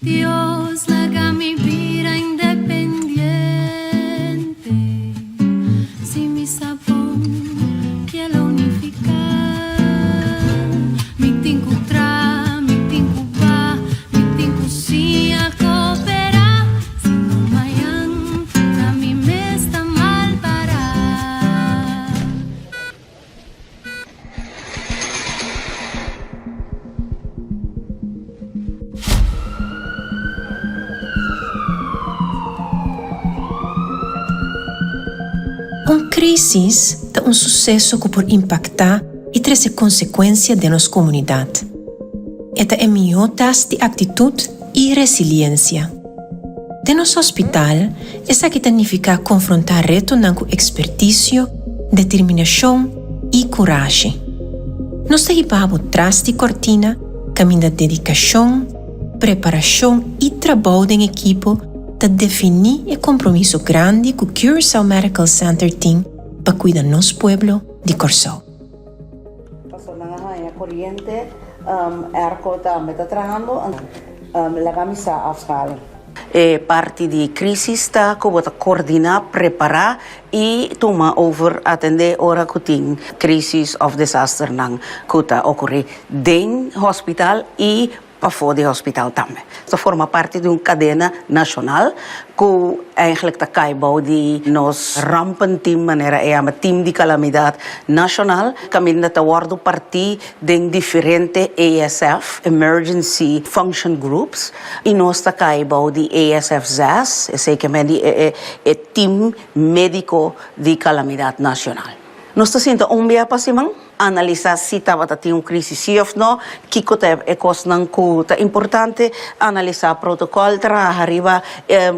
Dios laga mi bira independiente Si mi sa bon ke lo nifiká Mi tin ku tra, mi tin ku ba Mi tin ku siña koperá Si no mañan ta mi mes ta mal pará. Un krísis ta un suseso ku por impaktá i trese konsekuensia den nos komunidat. E ta e mihó tèst di aktitut i resiliensia. Den nos hospital, esaki ta nifiká konfrontá retonan ku ekspertisio, determinashon i kurashi. Nos ta hiba bo tras di kòrtina kaminda dedikashon, preparashon i trabou den ekipo ta definí e kompromiso grandi ku Curaçao Medical Center tin pa kuida nos pueblo di Kòrsou. Paso nan a haña koriente, airco tambe ta trahando, laga mi sa afhalen. E parti di crisis ta cu bo ta coordina, prepara y tuma over, atende ora cu tin crisis of desasternan cu ta ocurri den hospital y pafó di hospital tambe. Ta forma parti di un kadena nashonal ku eigenlijk ta kai bou di nos rampenteam, manera e yama team di kalamidat nashonal, kaminda ta wòrdu partí den diferente ESF, Emergency Function Groups, i nos ta kai bou di ESF zes, esei ke men di e team médiko di kalamidat nashonal. Nos ta sinta un bia pa siman. Analisá si tabata tin un krísis sí òf nò, kiko ta e kosnan ku ta importante, analisá protokòl, traha riba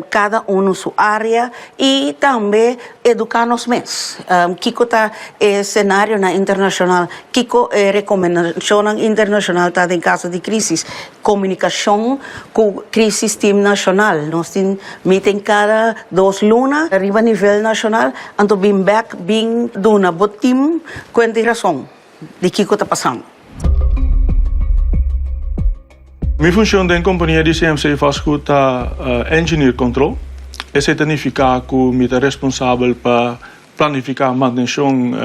kada unu su área i tambe eduká nos mes. Kiko ta e senarionan internashonal, kiko e rekomendashonnan internashonal ta den kaso di krísis, komunikashon ku krísis tim nashonal. Nos tin meeting kada dos luna riba nivel nashonal, anto bin bèk bin duna bo tim kuenta i rason di kiko ta pasando. Mi funshon den kompania di CMC Vastgoed ta Engineer Control. Esei ta nifiká ku mi ta responsabel pa planifiká mantenshon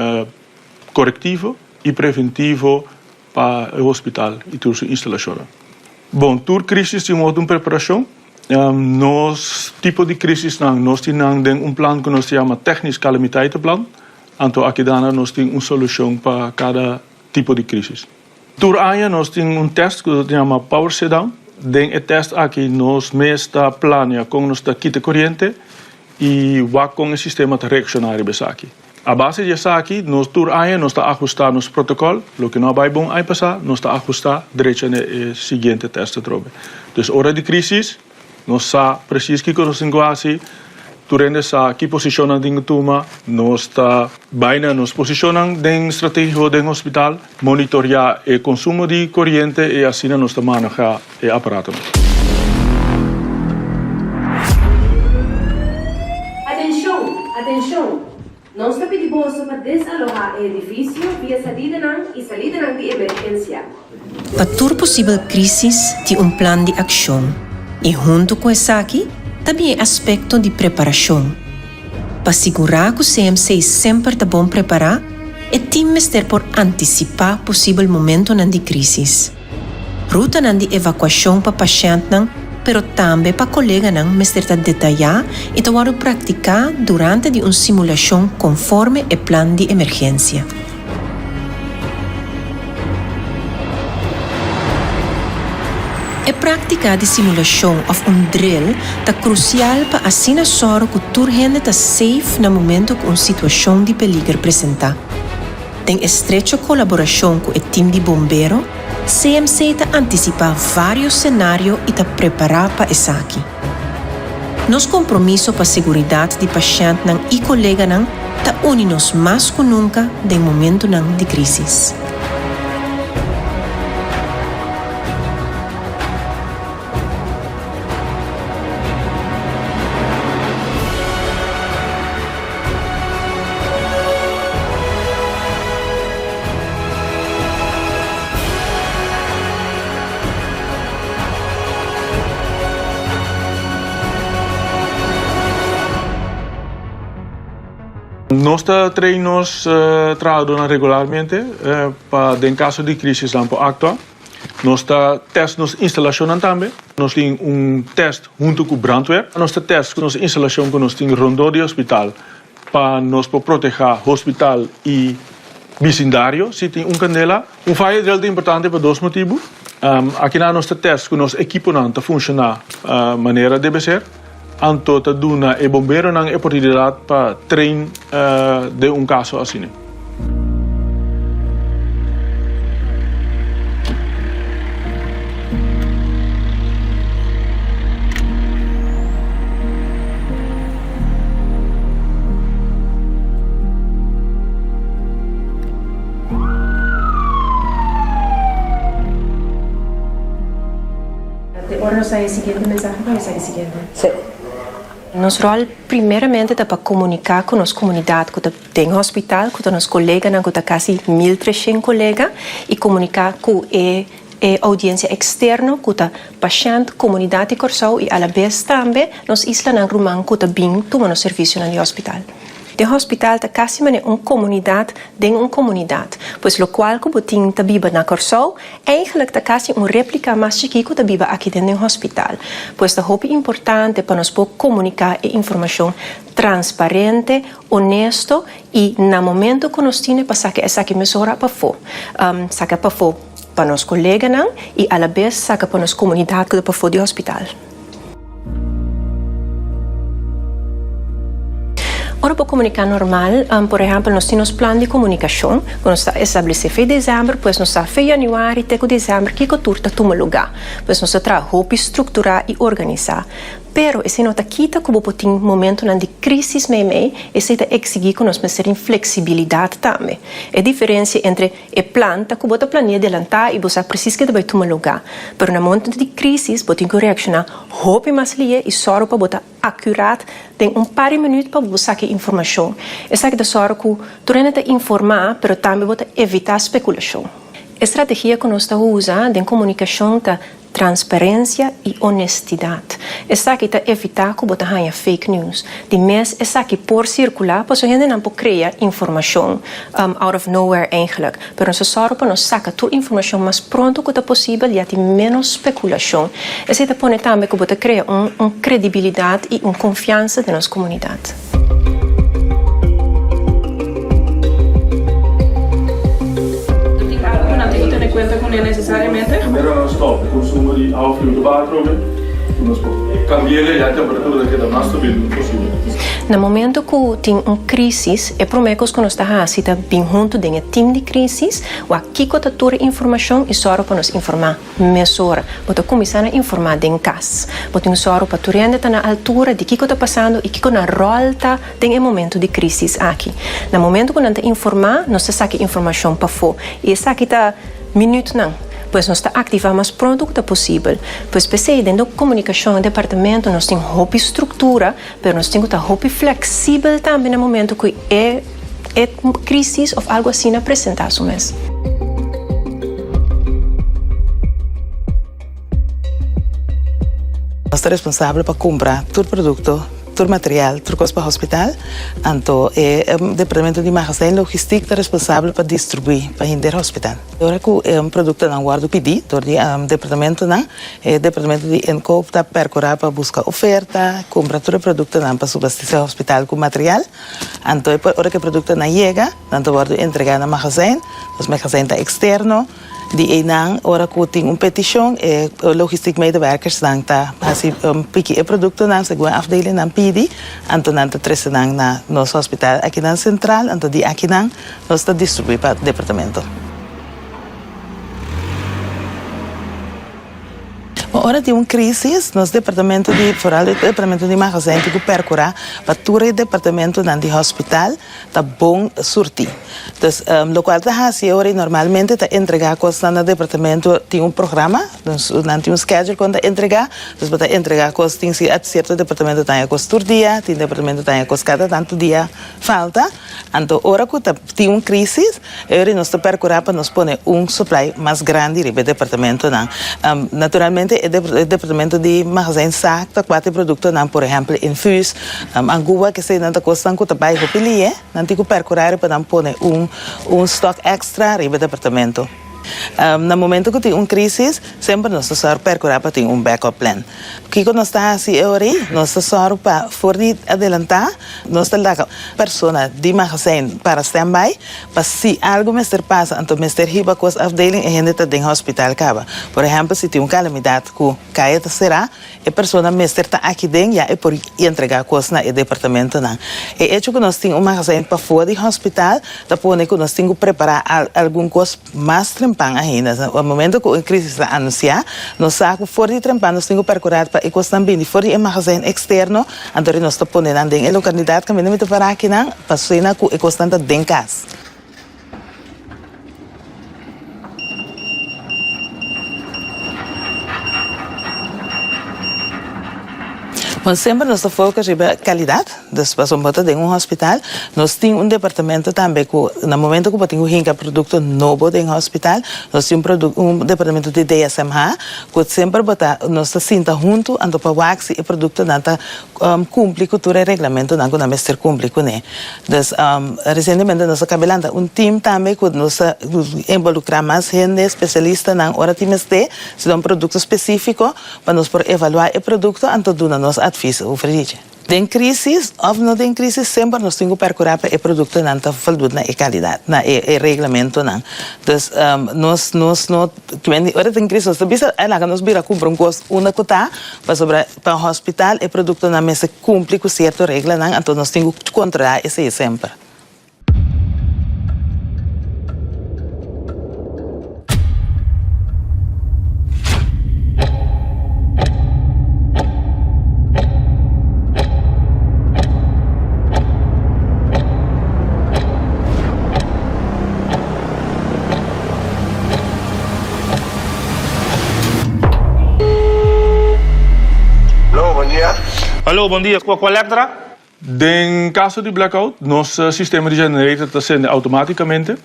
korektivo i preventivo pa e hospital i tur su instalashonnan. Bon, tur krísis tin wòrdu un preparashon. Nos tipo di krísisnan nos tin nan den un plan ku nos ta yama Technisch Calamiteitenplan. Anto akidana nos tin un solushon pa kada tipo di krísis. Tur aña nos tin un tèst ku nos ta yama Power Shutdown. Den e tèst aki nos mes ta plania kon nos ta kita koriente i wak kon e sistema ta reakshoná riba esaki. A base di esaki, nos tur aña nos ta ahustá nos protokòl, loke no a bai bon aña pasá, nos ta ahustá drecha na e siguiente tèst atrobe. Dus ora di krísis, nos sa presis kiko nos tin ku hasi, tur hende sa ki posishon nan tin ku tuma, nos ta bai na nos posishonnan den stratégiko den hospital, monitoriá e konsumo di koriente i asina nos ta manehá e aparatonan. Atenshon! Atenshon! Nos ta pidi boso pa desalohá e edifisio via salidanan i salidanan di emergensia. Pa tur posibel krísis tin un plan di akshon i huntu ku esaki ta bin e aspekto di preparashon. Pa sigurá ku CMC semper ta bon prepará, e tim mester por antisipá posibel momentonan di krísis. Rutanan di evakuashon pa pashèntnan pero tambe pa koleganan mester ta detayá i ta wòrdu praktiká durante di un simulashon konforme e plan di emergensia. E práktika di simulashon òf un drill ta krusial pa asina sòru ku tur hende ta safe na momento ku un situashon di peliger presentá. Den estrecho kolaborashon ku e tim di bombero, CMC ta antisipá vários senario i ta prepará pa esaki. Nos kompromiso pa seguridat di pashèntnan i koleganan ta uni nos mas ku nunka den momentunan di krísis. Nos ta train nos trahadónan regularmente pa den kaso di krísis nan por aktua. Nos ta tèst nos instalashonnan tambe. Nos tin un tèst huntu ku brandweer. Nos ta tèst nos instalashon ku nos tin rondó di hospital pa nos por protehá hospital i bisindario si tin un kandela. Un fire drill ta importante pa dos motibu. Akinan nos ta tèst ku nos ekiponan ta funshoná manera debe ser. Anto ta duna e bomberonan e oportunidat pa train den un kaso asina. Te ora nos haña e siguiente mensahe pa nos haña e siguiente. Sí. Nos ròl primeramente ta pa komuniká ku nos komunidat ku ta den hospital, ku ta nos koleganan ku ta kasi 1300 kolega i komuniká ku e e oudiensia eksterno ku ta pashènt, komunidat di Kòrsou i alabes tambe nos islanan ruman ku ta bin tuma nos servisionan di hospital. Den hospital ta kasi manera un komunidat den un komunidat. Pues lokual ku bo tin ta biba na Kòrsou, Eigenlijk ta kasi un replika mas chikí ku ta biba aki den den hospital. Pues ta hopi importante pa nos por komuniká e informashon transparente, honesto i na momento ku nos tine pa saka esaki mesora pafó. Saka pafó pa nos koleganan i alabes saka pa nos komunidat ku ta pafó di hospital. Ora bo komuniká normal, por ehèmpel nos tin nos plan di komunikashon ku nos ta establesé fe desèmber, pues nos sa fe yanüari te ku desèmber kiko tur ta tuma lugá. Pues nos ta traha hopi strukturá i organisá. Pero esei no ta kita ku bo por tin momentunan di krísis meimei, esei ta eksigí ku nos mester tin fleksibilidat tambe. E diferensia entre E plan ta ku bo ta planea delantá i bo sa presis ke ta bai tuma lugá. Pero na momentu di krísis bo tin ku reakshoná hopi mas lié i sòru pa bo ta akurat den un par di minüt pa bo saka e informashon. Esaki ta sòru ku tur hende ta informá pero tambe bo ta evitá spekulashon. E strategia ku nos ta usa den komunikashon ta Transparencia y honestidad. Esaki ta evita cu bo ta haña fake news. Di mes esaki por circula pasobra hendenan por crea informacion out of nowhere eigenlijk. Pero nos ta sòru pa nos saca tur informacion mas pronto cu ta posibel ya tin menos speculacion. Esey ta pone tambe cu bo ta crea un un credibilidad y un confiansa den nos comunidad. Tin algu ku nan tin ku tene kuenta kuné nesesariamente? Primero nan stòp e konsumo di awa friu ta baha atrobe ku nos por kambi'el ya e temperatura ta keda mas stabil posibel. Na momento ku tin un krísis, e promé kos ku nos ta hasi ta bin huntu den e tim di krísis, wak kiko ta tur e informashon i sòru pa nos informá Mesora, bo ta kuminsá na informá den kas. Bo tin sòru pa tur hende ta na altura di kiko ta pasando i kiko nan ròl ta den e momentu di krísis aki. Na momentu ku nan ta informá, nos ta saka e informashon pafó i esaki ta minütnan. Pues nos ta aktivá mas pronto ku ta posibel. Pues p'esei den do komunikashon departamento nos tin hopi struktura, pero nos tin ku ta hopi fleksibel tambe na momentu ku e e crisis of algo asina presenta su mes. Nos ta responsabel pa kumpra tur produkto, tur material, tur kos pa hospital. Anto e departamento di magazijn logistiek ta responsabel pa distribuí pa henter hospital. Ora ku e produktonan wòrdu pidí dor di departamentonan, e departamento di inkoop ta perkurá pa buska oferta, kumpra tur e produktonan pa subastesé hospital ku material. Anto e ora ku e produktonan yega, nan ta wòrdu entregá na magazijn. Nos magazijn ta eksterno. Di einan ora ku tin un petishon e logistiek medewerkersnan ta hasi piki e produktonan segun e afdelingnan pidi, anto nan ta trese nan na nos hospital akinan sentral, anto di akinan nos ta distribuí pa departamento. Ora tin un crisis, nos departamento di, vooral e departamento di magazijn tin cu percura pa tur e departamentonan di hospital ta bon surti. Dus locual ta haci e ora y normalmente ta entrega cosnan na departamento, tin un programa, dus nan tin un schedule con ta entrega, dus bo ta entrega cos, tin cierto departamento ta haña cos tur dia, tin departamento ta haña cos cada tanto dia falta. Anto ora cu ta tin un crisis, e ora nos ta percura pa nos pone un supply mas grandi riba e departamentonan. Naturalmente. Naturalmente e departamento di magazijn sa ta kua ta e produktonan, por ehèmpel infuus, angua, kesei nan ta kosnan ku ta bai hopi lie, nan tin ku perkurá riba nan pone un un stòk èkstra riba e departamento. Na momento ku tin un krísis, semper nos ta sòru perkurá pa tin un backup plan. Kiko nos ta hasi e ora ei? Nos ta sòru pa for di adelantá nos ta laga persona di magazijn para standby pa si algu mester pasa anto mester hiba kos afdeling e hende ta den hospital kaba. Por ehèmpel si tin un kalamidat ku kaya ta será e persona mester ta aki den ya e por entregá kos na e departamentonan. E echo ku nos tin un magazijn pafó di hospital ta pone ku nos tin ku prepará algun kos mas trempan ainda. Na momento ku e krisis ta anunsiá nos sa ku for di trempan nos tin ku perkurá pa e kosnan bini for di e magazijn eksterno Anto ri nos ta pone nan den e lokalidat kaminda mi ta para akinan pa suena ku e kosnan ta den kas. Bon, semper nos ta focus riba kalidat, dus pasobra bo ta den un hospital, nos tin un departamento tambe ku na momento ku bo tin ku hinka produkto nobo den hospital, nos tin un un departamento di DSMH Ku semper bo ta, nos ta sinta huntu anto pa wak si e produktonan ta kumpli ku tur e reglamentonan ku nan mester kumpli kuné. Dus resientemente nos a kaba lanta un tim tambe ku nos ta involukrá mas hende, spesialistanan ora tin mester, si ta un produkto spesífiko pa nos por evaluá e produkto anto duna nos atvis over dje. Den crisis of no den crisis semper nos tin cu percura pa e productonan ta voldoet na e calidad, na e reglamentonan. Dus nos nos no ora tin crisis nos ta bisa ay laga nos bira cumpra un cos unda cu ta pasobra pa hospital e productonan mester cumpli cu cierto reglanan anto nos tin cu controla esey semper. Hallo, bon dia. Hallo, bon dia. Cu Electra? Den kaso di blackout, nos sistema di generator ta sende automátikamente.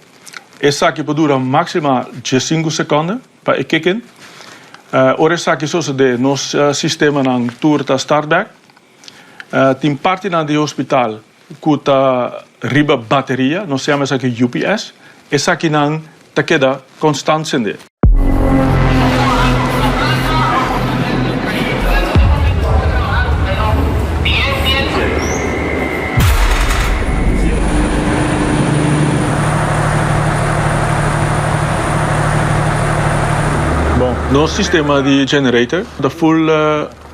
Esaki por dura máksima diesinku sekònde pa e kick in. Ora esaki sosodé, nos sistemanan tur ta start bèk. Tin partinan di hospital ku ta riba bateria, nos yama esaki UPS. Esakinan ta keda konstant sendé. Bon, nos sistema di generator ta full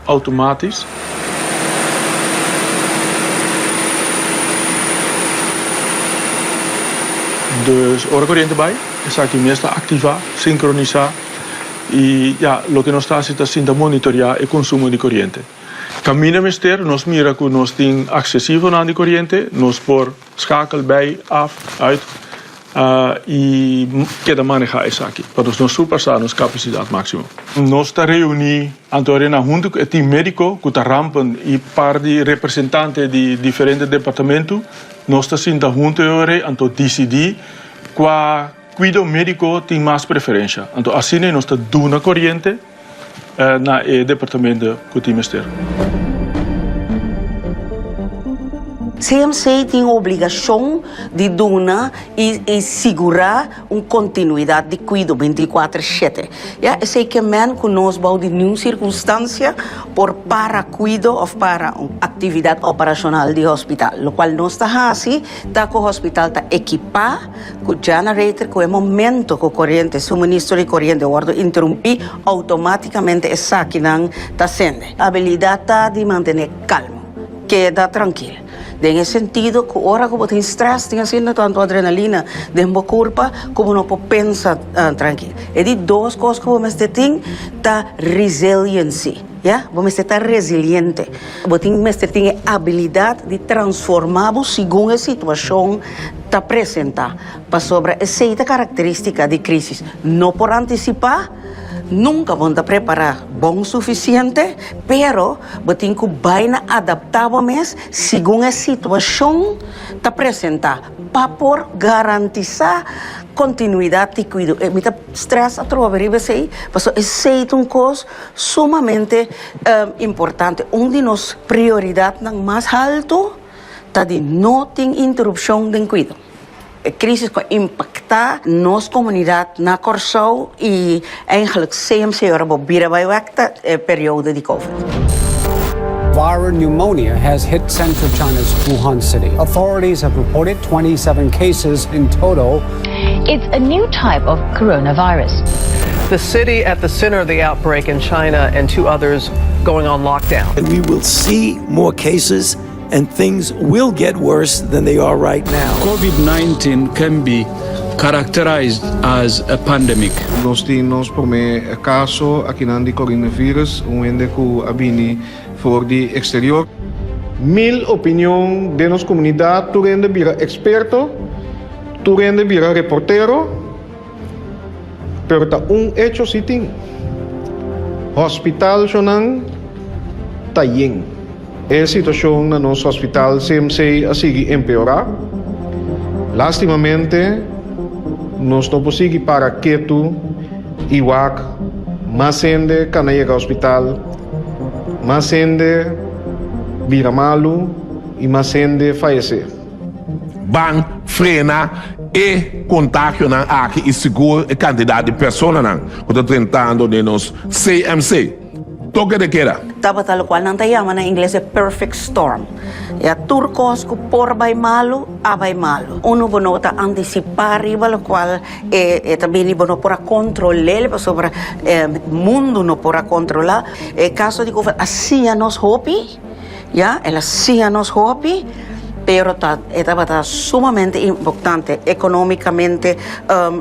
automatisch. Dus ora koriente bai, esaki mes ta aktivá, sinkronisá i ya, loke nos ta hasi ta sinta monitoreá e konsumo di koriente. Kaminda mester nos mira ku nos tin aksesivonan di koriente, nos por schakel bij, af, uit i keda manehá esaki pa nos no surpasá nos kapasidat máksimo. Nos ta reuní anto arena huntu ku e tim médiko ku ta rampen i par di representante di diferente departamentu. Nos ta sinta huntu e ora ei anto disidí kua kuido médiko tin mas preferensha. Anto asina nos ta duna koriente na e departamento ku tin mester. CMC tin obligashon di duna i sigurá un kontinuidat di kuido bintikuater shete. Ya, esei ke men ku nos bou di niun sirkunstansia por para kuido òf para un aktividat operashonal di hospital. Lokual nos ta hasi ta ku hospital ta ekipá Ku generator ku e momento ku koriente, suministro di koriente wòrdu interumpí, outomátikamente esakinan ta sende. Abilidat ta di mantené kalmo, keda trankil. Den e sentido ku ora ku bo tin strès, tin asina tantu adrenalina den bo kurpa ku bo no por pensa trankil. E di dos kos ku bo mester tin ta resiliency, ya, bo mester ta resiliente. Bo tin mester tin e abilidat di transformá bo segun e situashon ta presentá, pasobra esei ta karakterístika di krísis. No por antisipá, nunka bo no ta prepará bon sufisiente, pero bo tin ku bai na adaptá bo mes segun e situashon ta presentá. pa por garantisá kontinuidat di kuido. Mi ta strès atrobe riba esei, pasobra esei ta un kos sumamente importante. Un di nos prioridatnan mas haltu ta di no tin interupshon den kuido. E krísis ku a impaktá nos komunidat na Kòrsou i eigentlik CMC ora bo bira bai wèk ta e periodo di Covid. Viral pneumonia has hit central China's Wuhan city. Authorities have reported 27 cases in total. It's a new type of coronavirus. The city at the center of the outbreak in China and two others going on lockdown. We will see more cases and things will get worse than they are right now. COVID-19 can be characterized as a pandemic. Nos tin nos promé kaso akinan di coronavirus, un hende ku a bini for di eksterior. Mil opinion den nos komunidat, tur hende bira eksperto, tur hende bira reportero, Pero ta un hecho si tin, hospitalshonan ta yen. E situacion na nos hospital CMC a sigui empeora. Lastimamente nos no por sigui para ketu y wak mas hende cana yega hospital, mas hende bira malu y mas hende fayece. Ban frena e kontagionan aki i sigur e kantidat di personanan ku ta drentando den nos CMC. Toke de keda. Tabata lokual nan ta yama na ingles e perfect storm. Ya tur kos ku por bai malu, a bai malu. Unu bo no ta antisipá riba lokual e e ta bini, bo no por a kontrol'el pasobra mundu no por a kontrolá. E kaso di covid a siña nos hopi. Ya, el a siña nos hopi, pero ta e tabata sumamente importante economicamente,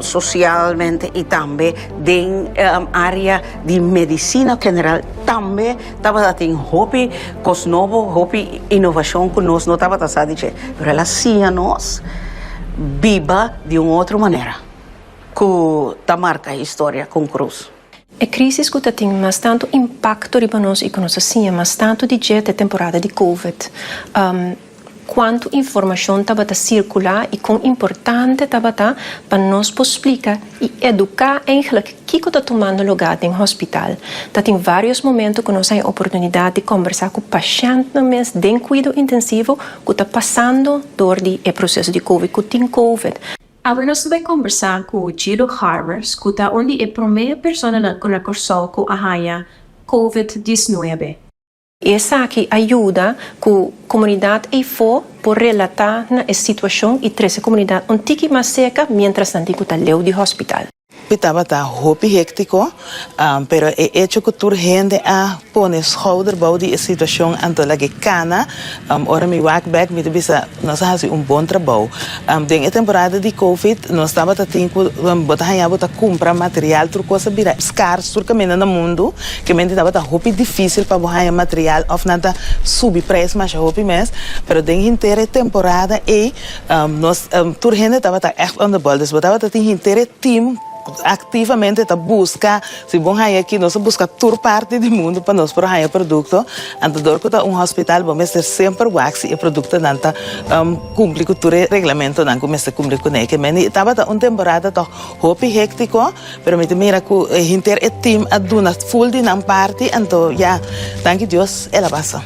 socialmente y tambe den area di medicina general tambe tabata tin hopi cos nobo, hopi innovacion cu nos no tabata sa di dje, pero el a siña nos biba di un otro manera cu ta marca historia con cruz. E krísis ku ta tin mas tantu impakto riba nos i ku nos a siña mas tantu di dje ta e temporada di Covid. Kuantu informashon tabata sirkulá i kon importante tabata pa nos por splika i eduká eigentlik kiko ta tumando lugá den hospital. Ta tin vários momento ku nos a haña oportunidat di kòmbersá ku pashèntnan mes den kuido intensivo ku ta pasando dor di e proseso di Covid, ku tin Covid. Awe nos ta bai kombersá ku Gilo Harmers ku ta un di e promé personanan ku na Kòrsou ku a haña Covid diesnuebe. Esaki a yuda ku komunidat eifó por relatá na e situashon i trese komunidat un tiki mas serka miéntras nan tin ku ta leu di hòspital. Pi tabata hopi hectico, pero e hecho cu tur hende a pone schouder bou di e situacion anto lag'e cana, ora mi wak bek mi ta bisa nos a haci un bon trabou. Den e temporada di covid nos tabata tin cu bo ta haña bo ta cumpra material tur cos a bira scars tur caminda na mundo, kimente tabata hopi dificil pa bo haña material of nan ta subi prijs masha hopi mes, pero den henter e temporada ey Nos tur hende tabata ègt on the ball, dus bo tabata tin henter e team aktivamente ta buska, si bon haña aki nos a buska tur parti di mundu pa nos por haña produkto, anto dor ku ta un hospital bo mester semper wak si e produktonan ta kumpli ku tur e reglamentonan ku mester kumpli kuné. Ke meni tabata un temporada tòg hopi héktiko, pero mi ta mira ku henter e team a duna ful di nan parti, anto ya, danki Dios el a pasa.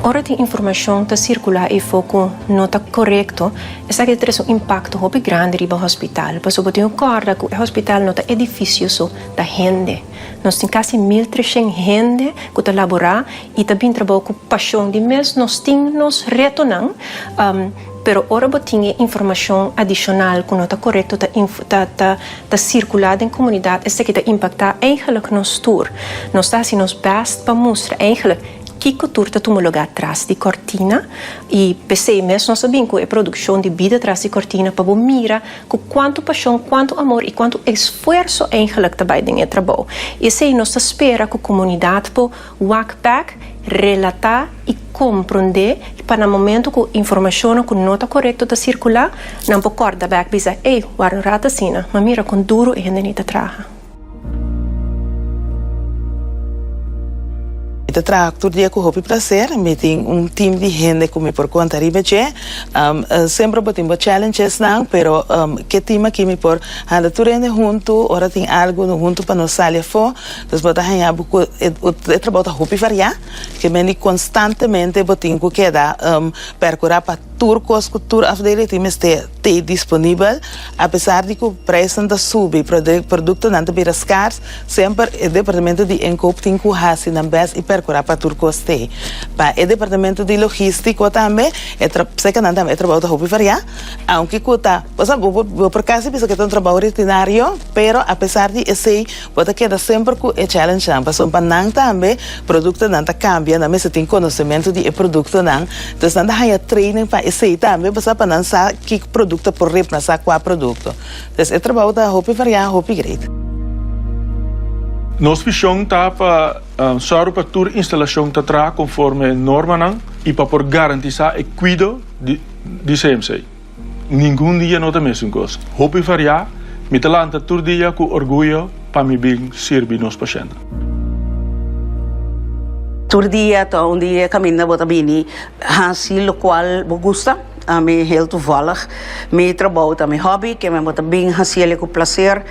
Ora tin informashon ta sirkulá efo ku no ta korekto, esaki ta trese un impakto hopi grandi riba hospital. Pasobra bo tin ku kòrda ku e hospital no ta edifisio so, ta hende. Nos tin kasi 1300 hende ku ta laborá i ta bin trabou ku pashon. Di mes nos tin nos retonan, pero ora bo tin e informashon adishonal ku no ta korekto ta ta ta sirkulá den komunidat, esaki ta impaktá eigenlijk nos tur. Nos ta hasi nos bèst pa mustra eigenlijk. kiko tur ta tuma lugá tras di kòrtina i p'esei mes nos a bin ku e produkshon di Bida Tras di Kòrtina pa bo mira ku kuantu pashon, kuantu amor i kuantu esfuerso eigenlik ta bai den e trabou. I esei nos ta spera ku komunidat por wak bèk, relatá i komprondé pa na momentu ku informashonnan ku no ta korekto ta sirkulá, nan por kòrda bèk bisa, Ey, wak un rato asina, ma mira kon duru e hende ni ta traha. Mi ta traha tur dia ku hopi plaser. Mi tin un team di hende ku mi por konta riba dje. Semper bo tin bo challengesnan, pero ke team aki mi por hala tur hende huntu ora tin algu huntu pa nos sali afó. Dus bo ta haña bo ku e trabou ta hopi variá, ke men di konstantemente bo tin ku keda perkurá pa tur kos ku tur afdeling tin mester t'ei disponibel. Apesar di ku preisnan ta subi, produktonan ta bira skars, semper e departamento di inkoop tin ku hasi nan bes i perkurá pa tur kos t'ei. Pa e departamento di logístiko tambe, e tra, seka nan tambe e trabou ta hopi variá, aunke ku ta, osea bo por, bo por kasi bisa ku e ta un trabou rutinario, pero apesar di esei bo ta keda semper ku e challengenan, pasobra pa nan tambe produktonan ta kambia, nan mester tin konosementu di e produktonan, dus nan ta haña training pa esei tambe, pasobra pa nan sa. Ki produkto por reemplasa kua produkto. Pues e trabou ta hopi variá, hopi great. Nos vision ta pa sòru pa tur instalashon ta traha konforme normanan i pa por garantisá e kuido di CMC. Ningun dia no ta mesun kos. Hopi variá, mi ta lanta tur dia ku orguyo pa mi bin sirbi nos pashèntnan. Tur dia ta un dia kaminda bo ta bini hasi lokual bo gusta. Ami heel toevallig. Mi trabou ta mi hobby, ke men bo ta bin hasiel ku placer,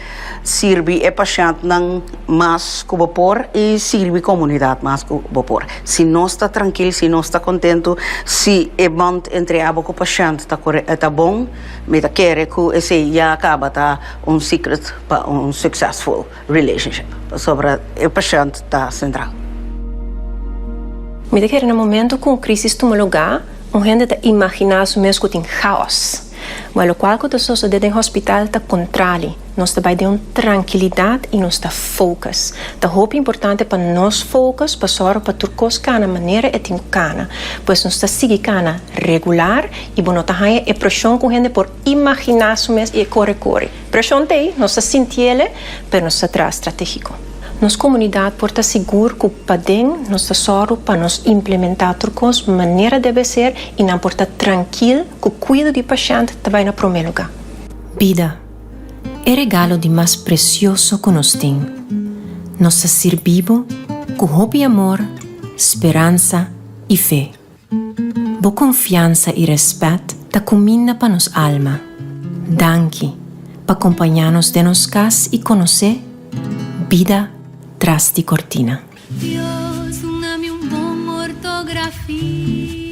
sirbi e pashèntnan mas ku bo por i sirbi komunidat mas ku bo por. Si nos ta trankil, si nos ta kontentu, si e band entre abo ku pashènt ta kore ta bon, mi ta kere ku esei ya kaba ta un secret pa un successful relationship, pasobra e pashènt ta sentral. Mi ta kere na momento ku un krisis tuma lugá, un hende ta imaginá su mes ku tin chaos. Wèl, lokual ku ta sosodé den hospital ta kontrali. Nos ta bai den un trankilidat i nos ta focus. Ta hopi importante pa nos focus pa sòru pa tur kos kana manera e tin ku kana. Pues nos ta sigui kana regular i bo no ta haña e preshon ku un hende por imaginá su mes i e kore kore. Preshon ta ei, nos ta sintiele, pero nos ta traha stratégiko. Nos komunidat por ta sigur ku paden nos ta sòru pa nos implementá tur kos manera debe ser i nan por ta trankil ku kuido di pashènt ta bai na promé lugá. Bida, e regalo di mas presioso ku nos tin. Nos ta sirbi bo ku hopi amor, speransa i fe. Bo konfiansa i rèspèt ta kuminda pa nos alma. Danki pa kompañá nos den nos kas i konosé bida tras di kortina. Dios, duna mi un bon ortografia.